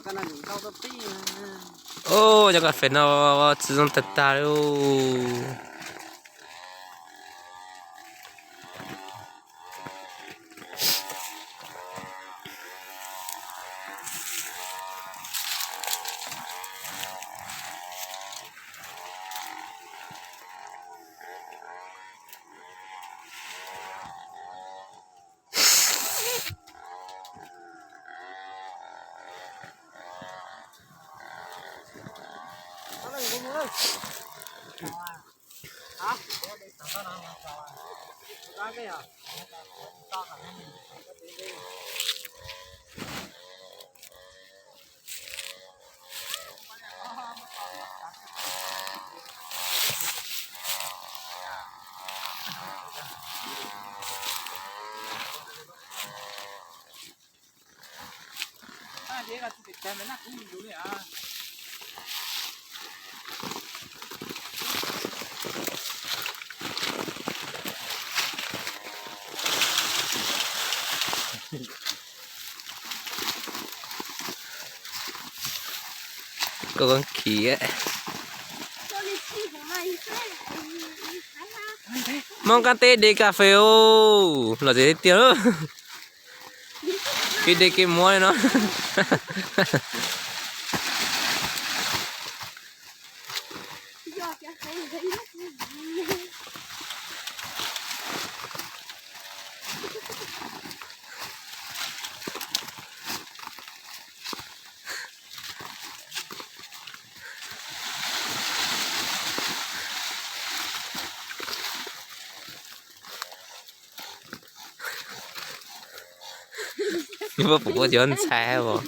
Os, cov kas fes no txiv zoo tag tag li. Koj kheev khiav. Mooj Kaab teb de kas fes os, los txawv tiag tiag. Kev de kev muab li no. Puas pom cov ntxhais os?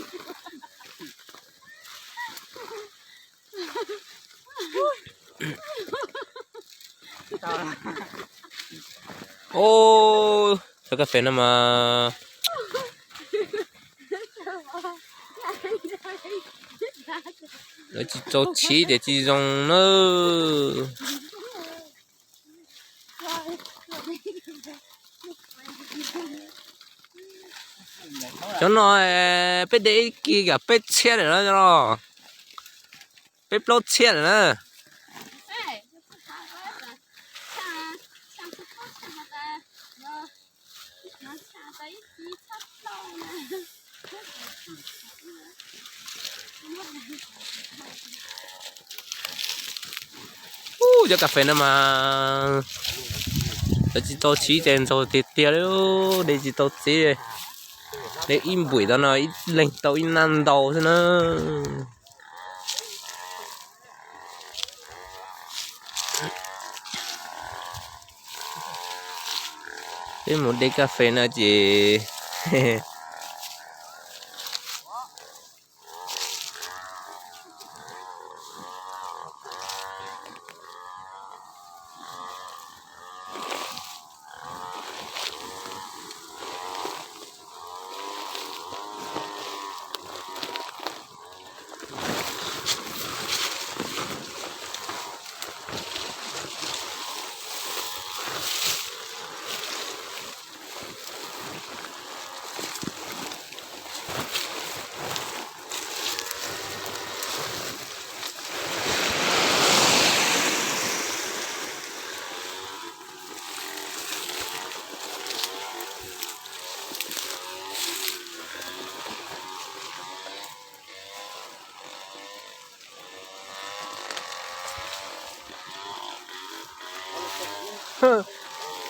Os, cov kas fes no mas lawv tsis tau chiv ces tsis zoo na. Cov no peb de ib kis kam peb txhiab lawm los, peb plaub txhiab lawm na. Ub, cov kas fes no mas lawv tsis tau chiv ces ntxaug tiag tiag li, de tsis tau txiv. De ib npuim tau no ib leeg tau ib nab ntau xwb na. Peb mus de kas fes no ces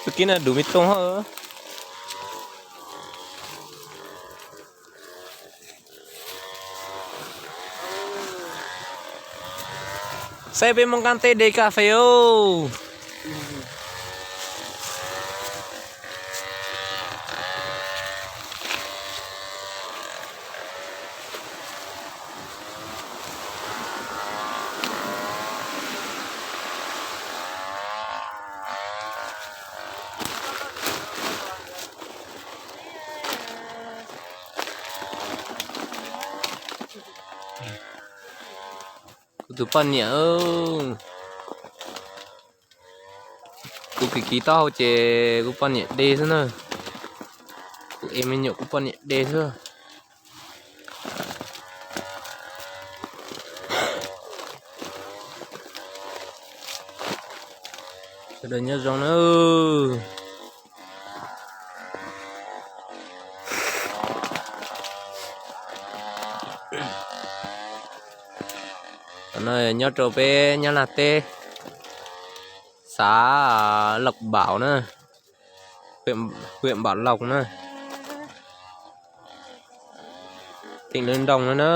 Tus kib no dum me tooj hab. Saib peb Moob Qaab teb de kas fes os. Kuv tus poj niam, kuv kis kis taub hau ces kuv poj niam de xwb na. Kuv ev me nyuam kuv poj niam de xwb. Nyob zoo na. Tam no nyob rau peb Nyab Laj teb, xav Lộc Bảo na, huyện Bảo Lộc na, tỉnh Lâm Đồng na.